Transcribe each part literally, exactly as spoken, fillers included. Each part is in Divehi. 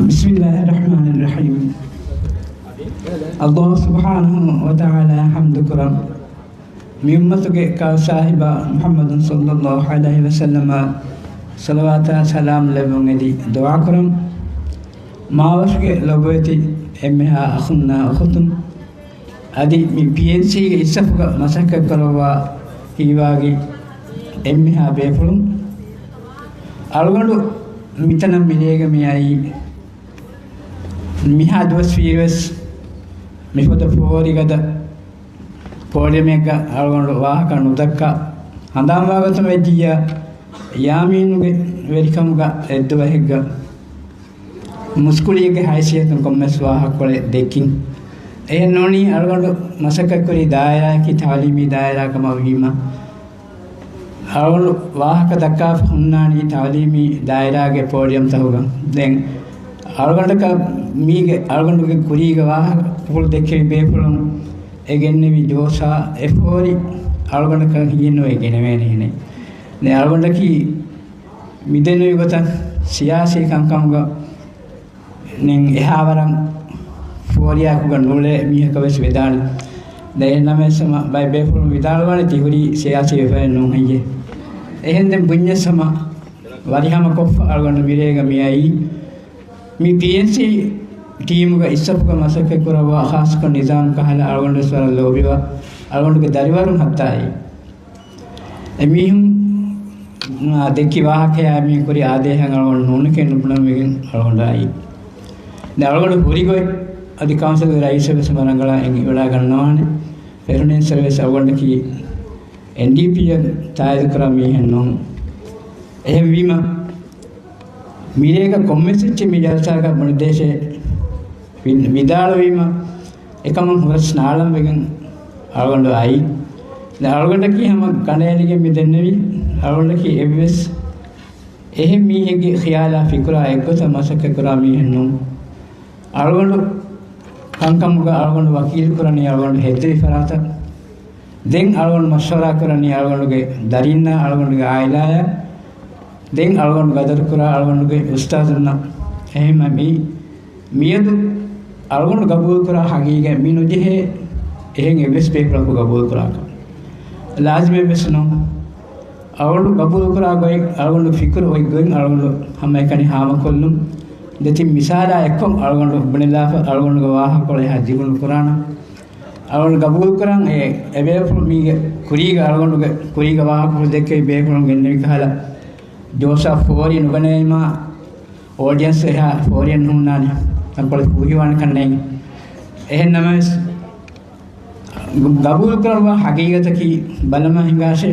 ބިސްމިއްލާހި ރަޙްމާނި ރަޙީމް. އައްލާހު ސުބްޙާނަހު ވަތަޢާލާ ޙަމްދު ކުރަން، މި އުއްމަތުގެ ކައު ސާހިބާ މުޙައްމަދު ޞައްލައްލާހު ޢަލައިހި ވަސައްލަމަށް ޞަލަވާތާ ސަލާމް ލެއްވުން އެދި ދުޢާ ކުރަން. މާވަށުގެ ލޮބުވެތި އެންމެހާ އަޚުންނާ އުޚުތުން، އަދި މި ޕީއެންސީގެ އިސްސަފުގަ މަސައްކަތްކުރައްވާ ހީވާގި އެންމެހާ ބޭފުޅުން، އަޅުގަނޑު މިތަނަށް މިރޭގަ މިއައީ، މިހާ ދުވަސް ވީއިރުވެސް މިފަދަ ފޯރިގަދަ ޕޯޑިއަމެއްގަ އަޅުގަނޑު ވާހަކަ ނުދައްކާ، ހަނދާންވާ ގޮތުން ވެއްޖިއްޔާ، ޔާމީނުގެ ވެރިކަމުގަ އެއްދުވަހެއްގަ މުސްކުޅިއެއްގެ ހައިސިއްޔަތުން ކޮންމެސް ވާހަކަކޮޅެއް ދެއްކިން. އެހެން ނޫނީ އަޅުގަނޑު މަސައްކަތްކުރި ދާއިރާއަކީ ތަޢުލީމީ ދާއިރާ ކަމަށް ވީމަ، އަޅުގަނޑު ވާހަކަ ދައްކާފަ ހުންނާނީ ތަޢުލީމީ ދާއިރާގެ ޕޯޑިއަމްތަކުގަ. ދެން އަޅުގަނޑަކަށް މީގެ އަޅުގަނޑުގެ ކުރީގެ ވާހަކަފުޅު ދެއްކެވި ބޭފުޅުން އެ ގެންނެވި ޖޯޝާ އެ ފޯރި އަޅުގަނޑަކަށް ހިޔެއްނުވެ ގެނެވޭނެހެނެއް. ދެން އަޅުގަނޑަކީ މިދެންނެވި ގޮތަށް ސިޔާސީ ކަންކަމުގަ ނެން އެހާވަރަށް ފޯރިއާއެކުގަ ނޫޅޭ މީހަކަށް ވެސް ވެދާނެ. ދެން އެހެންނަމަވެސް ހަމަ ބައެއް ބޭފުޅުން ވިދާޅުވާނެ ތި ހުރީ ސިޔާސީ ވެފައެއް ނޫން ހެއްޔޭ؟ އެހެން ދެން ބުންޏަސް ހަމަ ވަރިހަމަ ކޮށްފަ އަޅުގަނޑު މިރޭގަ މިއައީ. މި ޕީއެންސީ ޓީމުގަ އިސްސަފުގަ މަސައްކަތް ކުރައްވާ ޚާއްޞަކޮށް ނިޒާމް ކަހަލަ އަޅުގަނޑު ވެސް ވަރަށް ލޯބިވާ އަޅުގަނޑުގެ ދަރިވަރުން ހައްތާއި އެމީހުން، އާ، ދެއްކި ވާހަކަޔާ މީ ކުރި އާދޭހަށް އަޅުގަނޑު ނޫނެކޭ ނުބުނަން ވެގެން އަޅުގަނޑާއި. ދެން އަޅުގަނޑު ހުރިގޮތް އަދި ކައުންސިލްގެ ރައީސަށް ވެސް މަ ރަނގަޅަށް އެނގިވަޑާ ގަންނަވާނެ. ފެރުނޭންސަރ ވެސް އަޅުގަނޑަކީ އެންޑީޕީއަށް ތާއީދު ކުރާ މީހެއް ނޫން. އެހެންވީމަ، މިރޭގަ ކޮންމެސް އެއްޗެއް މި ޖަލްސާގަ ބުނެދޭށޭ ވި-، ވިދާޅުވީމަ، އެކަމަށް ހުރަސް ނާޅަން ވެގެން އަޅުގަނޑު އައީ. ދެން އަޅުގަނޑަކީ ހަމަ ކަނޑައެޅިގެން މި ދެންނެވީ، އަޅުގަނޑަކީ އެއްވެސް އެހެން މީހެއްގެ ޚިޔާލާ ފިކުރާ އެއްގޮތަށް މަސައްކަތް ކުރާ މީހެއް ނޫން. އަޅުގަނޑު ކަންކަމުގަ އަޅުގަނޑު ވަކީލު ކުރަނީ އަޅުގަނޑު ހެއްދެވި ފަރާތަށް. ދެން އަޅުގަނޑު މަޝްވަރާ ކުރަނީ އަޅުގަނޑުގެ ދަރީންނާ އަޅުގަނޑުގެ އާއިލާއާ. ދެން އަޅުގަނޑު ގަދަރު ކުރާ އަޅުގަނޑުގެ އުސްތާޒުންނަށް. އެހެންމަ މި މިއަދު އަޅުގަނޑު ގަބޫލުކުރާ ހަގީގަތް މި ނުޖެހޭ އެހެން އެއްވެސް ބޭފުޅަކު ގަބޫލުކުރާކަށް. ލާޒިމެއްވެސް ނޫން. އަޅުގަނޑު ގަބޫލުކުރާ ގޮތް، އަޅުގަނޑު ފިކުރު އޮތް ގޮތް އަޅުގަނޑު ހަމައެކަނި ހާމަކޮށްލުން. ދެތިން މިސާލާ އެއްކޮށް އަޅުގަނޑު ބުނެލާފަ، އަޅުގަނޑުގެ ވާހަކަކޮޅު އެހާ ދިގު ނުކުރާނަން. އަޅުގަނޑު ގަބޫލުކުރަން އެ، އެބޭފުޅު މީގެ ކުރީގަ އަޅުގަނޑުގެ ކުރީގެ ވާހަކަފުޅު ދެއްކެވި ބޭފުޅުން ގެންނެވި ކަހަލަ ޖޯޝާ ފޯރި ނުގަނެވީމާ، އޯޑިއަންސް އެހާ ފޯރިއެއް ނޫންނާނެ. ތަންކޮޅެއް ފޫހިވާނެ ކަންނޭނގެ. އެހެން ނަމަވެސް، ގަބޫލުކުރައްވާ ހަގީގަތަކީ ބަލަމާ ހިނގާށޭ.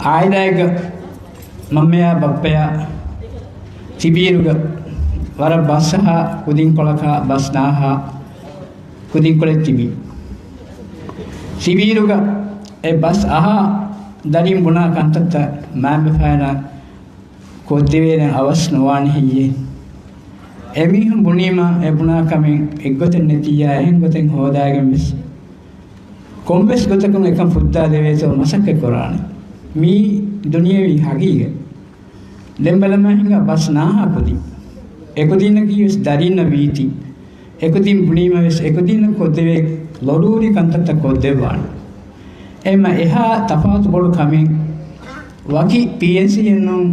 އާއިލާއެއްގަ މަންމަޔާ ބައްޕަޔާ ތިބީރުގަ ވަރަށް ބަސްއަހާ ކުދިންކޮޅަކާ ބަސް ނާހާ ކުދިންކޮޅެއް ތިބީ. ތިބީރުގަ އެ ބަސް އަހާ ދަރިން ބުނާ ކަންތައްތައް މާތްބަފައިންނަށް ކޮށްދެވޭނެ އަވަސް ނުވާނެ ހެއްޔޭ؟ އެމީހުން ބުނީމަ އެ ބުނާ ކަމެއް އެއްގޮތެއް ނެތިއްޔާ އެހެން ގޮތެއް ހޯދާގެން ވެސް ކޮންމެސް ގޮތަކުން އެކަން ފުއްދާ ދެވޭތޯ މަސައްކަތް ކުރާނެ. މީ ދުނިޔެވީ ހަގީގަތް. ދެން ބަލަމާ ހިނގާ ބަސް ނާހާ ކުދިން. އެކުދީންނަކީ ވެސް ދަރީންނަށް ވީތީ. އެކުދިން ބުނީމަ ވެސް އެކުދީންނަށް ކޮށްދެވޭ ލޮރޫރީ ކަންތައްތައް ކޮށްދެއްވާނެ. އެހެންމަ އެހާ ތަފާތު ބޮޑު ކަމެއް ވަކި ޕީއެންސީއެއް ނޫން،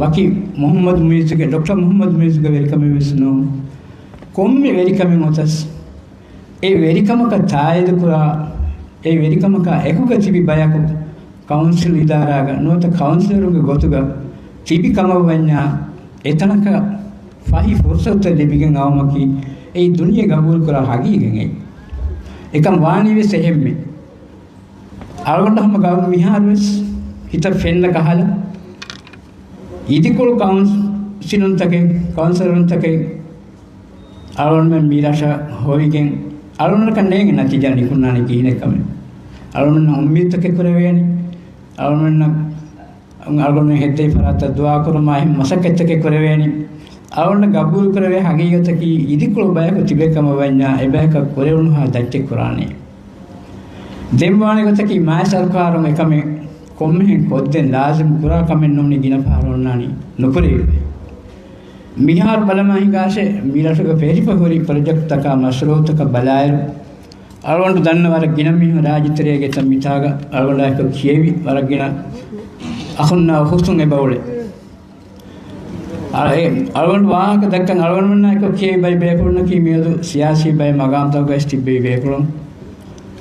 ވަކި މުހައްމަދު މުއިއްޒުގެ، ޑޮކްޓަރ މުހައްމަދު މުއިއްޒުގެ ވެރިކަމެއް ވެސް ނޫން. ކޮންމެ ވެރިކަމެއް އޮތަސް އެ ވެރިކަމަކަށް ތާއީދުކުރާ، އެ ވެރިކަމަކާ އެކުގަ ތިބި ބަޔަކު ކައުންސިލް އިދާރާގަ ނުވަތަ ކައުންސިލަރުގެ ގޮތުގަ ތިބި ކަމަށް ވަންޏާ، އެތަނަކަށް ފަހި ފުރުސަތުތައް ލިބިގެން އައުމަކީ އެއީ ދުނިޔެ ގަބޫލުކުރާ ހަގީގަތް އެއީ. އެކަން ވާނީ ވެސް އެހެންމެ. އަޅުގަނޑަށް ހަމަ ގައުމު މިހާރު ވެސް ހިތަށް ފެންނަ ކަހަލަ، އިދިކޮޅު ކައުންސިލުންތަކެއް، ކައުންސިލަރުންތަކެއް އަޅުގަނޑުމެން މި ރަށަށް ހޮވިގެން، އަޅުގަނޑަކަށް ނޭނގެ ނަތީޖާ ނިކުންނާނެ ކިހިނެއްކަމެއް. އަޅުގަނޑުމެންނަށް އުއްމީދުތަކެއް ކުރެވޭނެ. އަޅުގަނޑުމެންނަށް، އަޅުގަނޑުމެން ހެއްދެވި ފަރާތަށް ދުޢާކުރުމާ އެހެން މަސައްކަތްތަކެއް ކުރެވޭނެ. އަޅުގަނޑަށް ގަބޫލުކުރެވޭ ހަގީގަތަކީ އިދިކޮޅު ބަޔަކު ތިބޭ ކަމަށް ވަންޏާ އެބަޔަކަށް ކުރެވުނުހާ ދައްޗެއް ކުރާނެ. ދެން ވާނެ ގޮތަކީ މާތް ސަރުކާރުން އެކަމެއް ކޮންމެހެން ކޮށްދޭން ލާޒިމް ކުރާ ކަމެއް ނޫނީ ގިނަ ފަހަރު އޮންނާނީ ނުކުރެވިފައި. މިހާރު ބަލަމާ ހިނގާށޭ، މިރަށުގެ ފެށިފަ ހުރި ޕްރޮޖެކްޓްތަކާ މަޝްރޫއުތަކަށް ބަލާއިރު، އަޅުގަނޑު ދަންނަ ވަރަށް ގިނަ މީހުން ރާއްޖެތެރޭގެ ތަން މިތާގަ އަޅުގަނޑާއެކު ކިޔެވި ވަރަށް ގިނަ އަޚުންނާ އުޚުތުން އެބައުޅޭ. އަޅު-، އެ އަޅުގަނޑު ވާހަކަ ދައްކަން އަޅުގަނޑުމެންނާއެކު ކިޔެވި ބައި ބޭފުޅުންނަކީ މިއަދު ސިޔާސީ ބައެއް މަގާމްތަކުގައި ތިއްބެވި ބޭފުޅުން.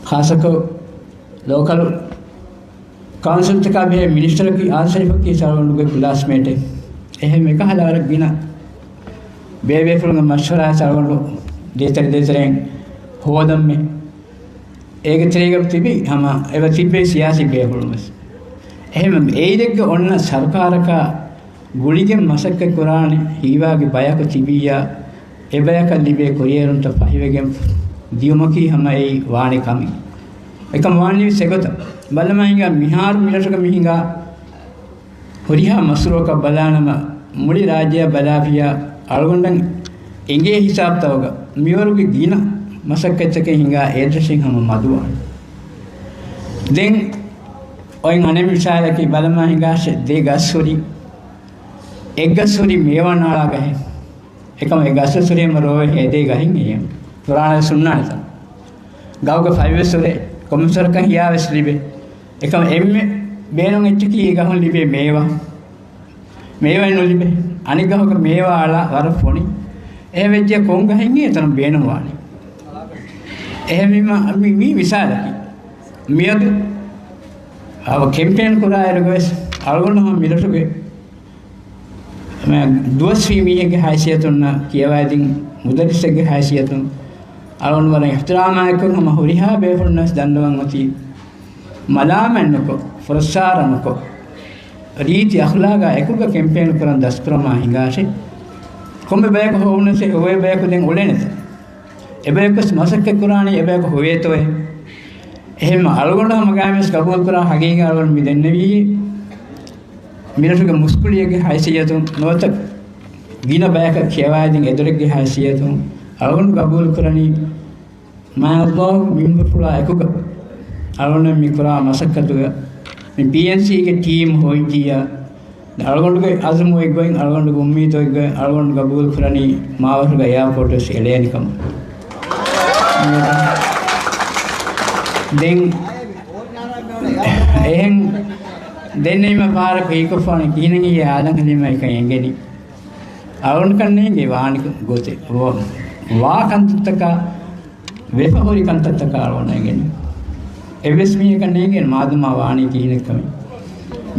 ޚާއްޞަކޮށް ލޯކަލް ކައުންސިލްތަކާ ބެހޭ މިނިސްޓަރަކީ އާދިލް ޝަރީފަކީ އަޅުގަނޑުގެ ކްލާސްމޭޓެއް. އެހެން އެކަހަލަ ވަރަށް ގިނަ ބޭބޭފުޅުންގެ މަޝްވަރާއަށް އަޅުގަނޑު ދޭތެރެ ދޭތެރެއިން ހޯދަންމެ. އޭގެ ތެރޭގަ ތިބި ހަމަ އެބަ ތިއްބެވި ސިޔާސީ ބޭފުޅުން ވެސް. އެހެން އެއިރެއްގަ އޮންނަ ސަރުކާރަކާ ގުޅިގެން މަސައްކަތް ކުރާނެ ހީވާގި ބަޔަކު ތިބިއްޔާ، އެބަޔަކަށް ލިބޭ ކުރިއެރުންތައް ފަހިވެގެން ދިޔުމަކީ ހަމަ އެއީ ވާނެ ކަމެއް. އެކަމް ވާނީ ސެގޮތަށް. ބަލަމާ ހިނގާ މިހާރު މިރަށުގަ މި ހިނގާ ހުރިހާ މަސްރޫއަކަށް ބަލާނަމަ، މުޅި ރާއްޖެއަށް ބަލާފިއްޔާ، އަޅުގަނޑަށް އެނގޭ ހިސާބުތަކުގަ މިވަރުގެ ގިނަ މަސައްކަތްތަކެއް ހިނގާ އެއްރަށެއް ހަމަ މަދުވާނެ. ދެން އޮތް އަނެއް މިސާލަކީ ބަލަމާ ހިނގާށޭ، ދެ ގަސް ހުރި، އެއްގަސް ހުރި މޭވާ ނާޅާ ގަހެއް. އެކަމަށް އެ ގަސް ހުރީމަ ރޯވެ ހޭދޭ ގަހެއް އެއީ. ފުރާނަ ސުންނާނެތަ؟ ގަހުގެ ފަތްވެސް ހުރޭ، ކޮންމެ ސޮރަކަށް ހިޔާވެސް ލިބޭ. އެކަމަށް އެންމެ ބޭނުން އެއްޗަކީ އެ ގަހުން ލިބޭ މޭވާ. މޭވާ ނުލިބޭ. އަނެއް ގަހުގެ މޭވާ އަޅާ ވަރަށް ފޮނި. އެހެން ވެއްޖެ ކޮން ގަހެއް އެތަނުން ބޭނުން ވާނީ؟ އެހެންވީމަ މި، މީ މިސާލަކީ. މިއަދު އަވަ ކެމްޕޭން ކުރާއިރުގަވެސް އަޅުގަނޑު ހަމަ މިރަށުގެ ދުވަސްވީ މީހެއްގެ ހައިސިއްޔަތުންނަށް ކިޔަވައިދިން މުދައްރިސެއްގެ ހައިސިއްޔަތުން އަޅުގަނޑު ވަރަށް އިޙްތިރާމާއެކު ހަމަ ހުރިހާ ބޭފުޅުންނަށް ދަންނަވަން އޮތީ، މަލާމަތް ނުކޮށް، ފުރައްސާރަ ނުކޮށް، ރީތި އަޚްލާގާ އެކުގަ ކެމްޕޭން ކުރަން ދަސްކުރަމާ ހިނގާށޭ. ކޮންމެ ބަޔަކު ހޮވުނަސް އެ ހޮވޭ ބަޔަކު ދެން އުޅެނެތަ؟ އެބަޔަކުވެސް މަސައްކަތް ކުރާނީ އެބަޔަކު ހޮވޭތޯއޭ. އެހެންމަ އަޅުގަނޑު ހަމަ ގާތްމެސް ގަބޫލު ކުރާ ހަގީގަތް އަޅުގަނޑު މި ދެންނެވީ. މިރަށުގެ މުސްކުޅިއެއްގެ ހައިސިއްޔަތުން ނުވަތަ ގިނަ ބަޔަކަށް ކިޔަވާދިން އެދޮރެއްގެ ހައިސިއްޔަތުން އަޅުގަނޑު ގަބޫލު ކުރަނީ، މާތް ﷲ މިންވަރުފުޅާ އެކުގަ އަޅުގަނޑު މި ކުރާ މަސައްކަތުގަ މި ޕީއެންސީގެ ޓީމް ހޮވިއްޖިއްޔާ، އަޅުގަނޑުގެ އަޒުމު އެއްގޮތް، އަޅުގަނޑުގެ އުއްމީދު އެއްގޮތް އަޅުގަނޑު ގަބޫލު ކުރަނީ މާވަރުގަ އެއާޕޯޓް ވެސް އެޅޭނެ ކަމަށް. ދެން އެހެން ދެންނެވީމަ ފަހަރަކު ހީކޮށްފާނެ ކިހިނެއް އެއީ އާދަން ހަލީމާ އެކަން އެނގެނީ. އަޅުގަނޑަކަށް ނޭނގޭ ވާނި ގޮތެއް. ވާ، ވާ ކަންތައްތަކާ، ވެފަ ހުރި ކަންތައްތަކާ އަޅުގަނޑަށް އެނގެނީ. އެއްވެސް މީހަކަށް ނޭނގޭނެ މާދަމާ ވާނީ ކިހިނެއްކަމެއް.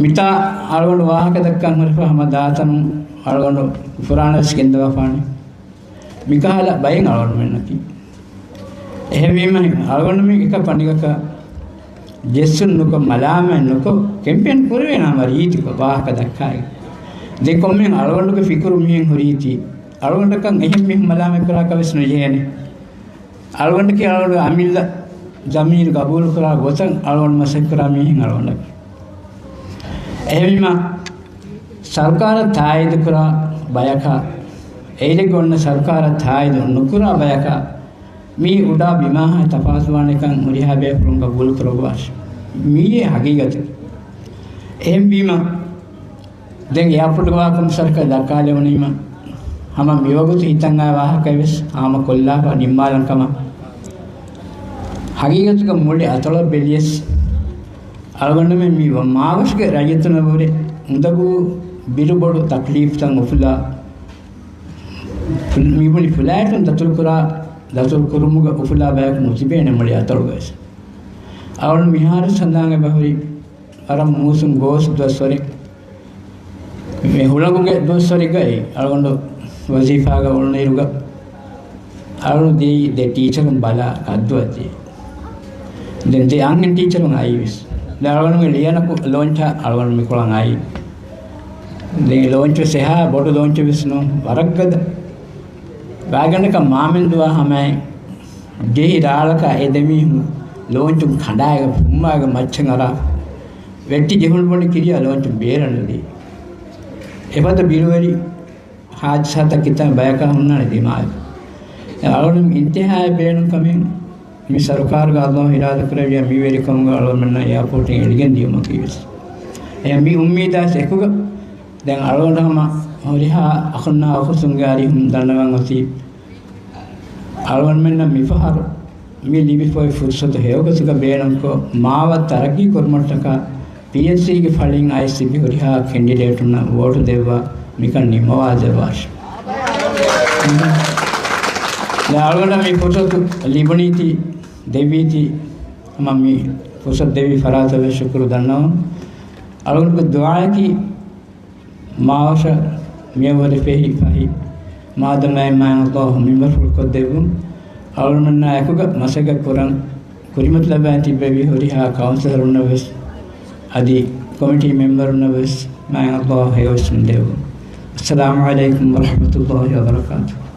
މިތާ އަޅުގަނޑު ވާހަކަ ދައްކަން ހުރެފަ ހަމަ ދާތަނުން އަޅުގަނޑު ފުރާނަވެސް ގެންދަވާފާނެ. މިކަހަލަ ބައެއް އަޅުގަނޑުމެންނަކީ. އެހެންވީމަ އަޅުގަނޑުމެން އެކަ ފަނޑިގަކަށް ޖެއްސުން ނުކޮށް، މަލާމަތް ނުކޮށް، ކެމްޕޭން ކުރެވޭނަމަ ރީތިކޮށް ވާހަކަ ދައްކާގެން. ދެން ކޮންމެހެން އަޅުގަނޑުގެ ފިކުރު މިހެން ހުރީތީ، އަޅުގަނޑަކަށް އެހެން މީހުން މަލާމަތް ކުރާކަށް ވެސް ނުޖެހޭނެ. އަޅުގަނޑަކީ އަޅުގަނޑުގެ އަމިއްލަ ޒަމީރު ގަބޫލުކުރާ ގޮތަށް އަޅުގަނޑު މަސައްކަތްކުރާ މީހެއް އަޅުގަނޑަކީ. އެހެންވީމަ، ސަރުކާރަށް ތާއީދުކުރާ ބަޔަކާ، އެއިރެއްގަ އޮންނަ ސަރުކާރަށް ތާއީދު ނުކުރާ ބަޔަކާ، މީ އުޑާ ބިމާހާ ތަފާތުވާނެކަން ހުރިހާ ބޭފުޅުން ގަބޫލުކުރައްވާށި. މީއޭ ހަގީގަތެއް. އެހެންވީމަ، ދެން އެއާޕޯޓްގެ ވާހަކަ މިސާލަކަށް ދައްކާލެވުނީމަ، ހަމަ މިވަގުތު ހިތަށް އައި ވާހަކައެއް ވެސް ހާމަ ކޮށްލާފަ ނިންމާލަން ކަމަށް. ހަގީގަތުގަ މުޅި އަތޮޅަށް ބެލިޔަސް، އަޅުގަނޑުމެން މި މާވަށުގެ ރައްޔިތުންނަށްވުރެ އުނދަގޫ ބިރުބޮޑު ތަކްލީފްތައް އުފުލާ، ފު-، މިބުނި ފުލައިޓުން ދަތުރުކުރާ، ދަތުރު ކުރުމުގަ އުފުލާ ބަޔަކު ނުތިބޭނެ މުޅި އަތޮޅުގަވެސް. އަޅުގަނޑު މިހާރު ސަނދާން އެބަހުރި ވަރަށް މޫސުން ގޯސް ދުވަސްވަރެއް. މި ހުޅަނގުގެ ދުވަސްވަރެއްގައި އަޅުގަނޑު ވަޒީފާގަ އުޅުނުއިރުގަ އަޅުގަނޑު ދިޔައީ ދެ ޓީޗަރުން ބަލާ ކައްދުއަށް ދިޔަ. ދެން ދެ އަންހެން ޓީޗަރުން އައީވެސް. ދެން އަޅުގަނޑުގެ ލިޔަނަކު ލޯންޗަށް އަޅުގަނޑު މިކޮޅަށް އައީ. ދެން ލޯންޗުވެސް އެހާ ބޮޑު ލޯންޗެއް ވެސް ނޫން. ވަރަށް ގަދަ. ވާގަނޑަކަށް މާމެންދުވާ ހަމައިން ޖެހި ރާޅަކާ އެ ދެމީހުން ލޯންޗުން ކަނޑާގެ ފުއްމާގެ މައްޗަށް އަރާ ވެއްޓި ޖެހުނު ބޮޑު ކިރިޔާ ލޯންޗުން ބޭރަށް ނުދީ. އެފަދަ ބިރުވެރި ހާދިސާތައް ކިތަން ބަޔަކާ ހުންނާނެ ދިމާވެ. އަޅުގަނޑު އިންތިހާއަށް ބޭނުން ކަމެއް މި ސަރުކާރުގަ ﷲ އިރާދަކުރެއްވިޔާ މި ވެރިކަމުގަ އަޅުގަނޑުމެންނަށް އެއާޕޯޓިން އެޅިގެން ދިޔުމަކީ ވެސް. އެ މި އުއްމީދާސް އެކުގަ ދެން އަޅުގަނޑު ހަމަ ހުރިހާ އަޚުންނާ އުޚުތުންގެ އަރިހުން ދަންނަވަން އޮތީ، އަޅުގަނޑުމެންނަށް މިފަހަރު މި ލިބިފައި ފުރުސަތު ހެޔޮގޮތުގަ ބޭނުންކޮށް، މާވަށް ތަރައްގީ ކުރުމަށްޓަކާ ޕީއެންސީގެ ފަޅިން އައިސް ތިބި ހުރިހާ ކެންޑިޑޭޓުންނަށް ވޯޓު ދެއްވާ މިކަން ނިންމަވާދެއްވާށި. ދެން އަޅުގަނޑަށް މި ފުރުސަތު ލިބުނީތީ، ދެއްވީތީ، ހަމަ މި ފުރުސަތު ދެއްވި ފަރާތަށް ވެސް ޝުކުރު ދަންނަވަން. އަޅުގަނޑުގެ ދުޢާއަކީ، މާވަށަށް މިއަށްވުރެ ފެހި ފަހި މާދަމާއި މާތް ﷲ މިންވަރުފުޅުކޮށްދެއްވުން. އަޅުގަނޑުމެންނާ އެކުގަ މަސައްކަތް ކުރަން ކުރިމަތިލައްވާ ތިއްބެވި ހުރިހާ ކައުންސިލަރުންނަށް ވެސް އަދި ކޮމިޓީ މެމްބަރުންނަށް ވެސް މާތް ﷲ ހެޔޮއިސްވުން ދެއްވުން. އައްސަލާމު ޢަލައިކުމް ވަރަޙްމަތުﷲ ވަބަރަކާތުހު.